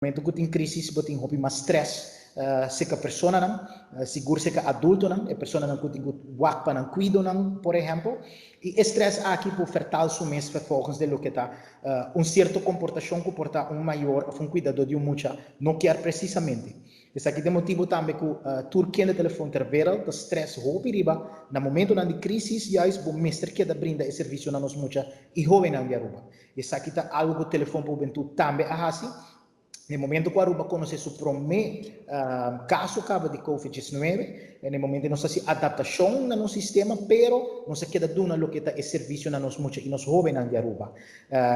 Momento ku tin krísis, bo tin hopi mas stress serka personanan, sigur serka adultonan, e personanan ku tin ku wak pa nan kuidonan, por ehèmpel. I e stress aki por vertaal su mes vervolgens den loke ta un sierto komportashon ku por ta un mayor òf un kuidadó di un mucha no kier presisamente. Esaki ta e motibu tambe ku tur Kindertelefoon ter wereld ta stress hopi riba na momentonan di krísis juist bo mester keda brinda e servisio na nos mucha i hóbennan di Aruba. Esaki ta algu ku Telefon pa Hubentud tambe a hasi. Na e momento ku Aruba konosé su promé kaso kaba di Covid 19, na e momento nos a hasi adaptashon na nos sistema, pero nos a keda duna loke ta e servisio na nos mucha i nos hóbennan di Aruba.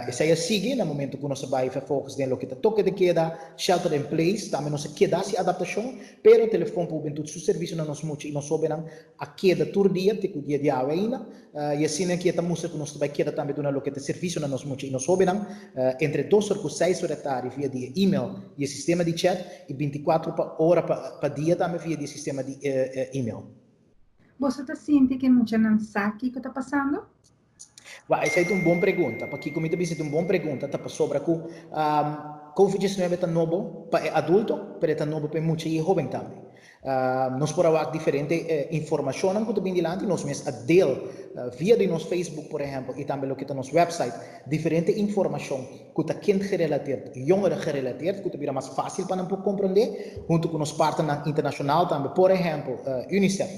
Esei a sigui na momento ku nos a bai vervolgens den loke ta toke de keda, shelter in place, tambe nos a keda hasi adaptashon, pero Telefon pa Hubentud su servisio na nos mucha i nos hóbennan a keda tur dia te ku dia di awe ainda. I asina ki e ta mustra ku nos ta bai keda tambe duna loke ta servisio na nos mucha i nos hóbennan entre 2 or ku 6 or di tardi via di e email i e sistema di chat i 24 pa ora pa dia tambe via di e sistema di email. Boso ta sinti ku e muchanan sa kiko ta pasando? Wak, esei ta un bon pregunta. Pakiko mi ta bisa ta un bon pregunta ta pasobra ku Covid 19 ta nobo pa e adulto, pero e ta nobo pa e mucha i e hóben tambe. Nos por a wak diferente informashonnan ku ta bin dilanti, nos mes a deel via di nos Facebook por ehèmpel i tambe loke ta nos website diferente informashon ku ta kind gerelateerd, jongeren gerelateerd ku ta bira mas fásil pa nan por komprondé huntu ku nos partnernan internashonal tambe, por ehèmpel UNICEF.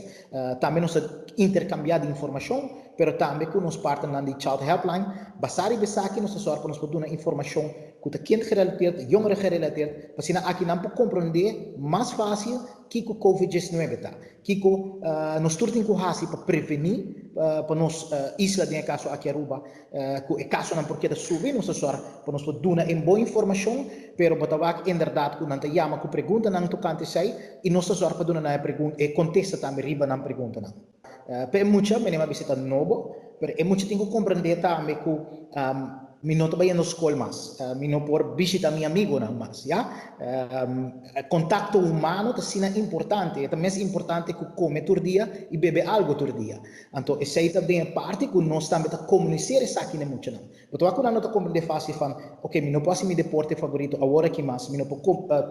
Tambe nos ta interkambiá di informashon, pero tambe ku nos partnernan di Child Helpline. Basá riba esaki nos ta sòru pa nos por duna informashon ku ta kind gerelateerd, jongeren gerelateerd, pa asina aki nan por komprondé mas fásil kiko Covid 19 ta, kiko nos tur tin ku hasi pa prevení pa nos isla, den e kaso aki Aruba, ku e kasonan por keda subi. Nos ta sòru pa nos por duna e bon informashon, pero bo ta wak inderdat ku nan ta yama ku preguntanan tokante esei i nos ta sòru pa duna nan e kontesta tambe riba nan preguntanan. Pa e mucha, mi a bisa ta nobo, pero e mucha tin ku komprendé tambe ku mi no ta bayendo skol mas, mi no por bishita mi amigonan mas, ya. Kontakto humano ta asina importante, e ta mes importante ku kome tur dia i bebe algu tur dia. Anto esei ta den e parti ku nos tambe ta komuniser esaki na e muchanan. Bo ta wak ku nan no ta komprendé fásil fan, ok, mi no por hasi mi deporte favorito awor aki mas, mi no por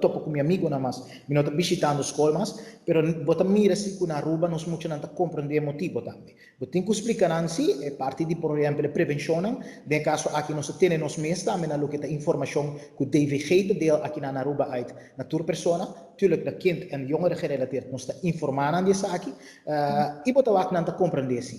topa ku mi amigunan mas, mi no ta bishitando skol mas, pero bo ta mira si ku na Aruba nos muchanan ta komprendé e motibo tambe. Bo tin ku splika nan si e parti di por ehèmpel e prevenshonnan, den e kaso aki nos ta tene nos mes tambe na loke ta informashon ku DVG ta deel aki na Aruba uit na tur persona, tuurlijk na kind en jongeren gerelateerd, nos ta informá nan di esaki, i bo ta wak nan ta komprendé si.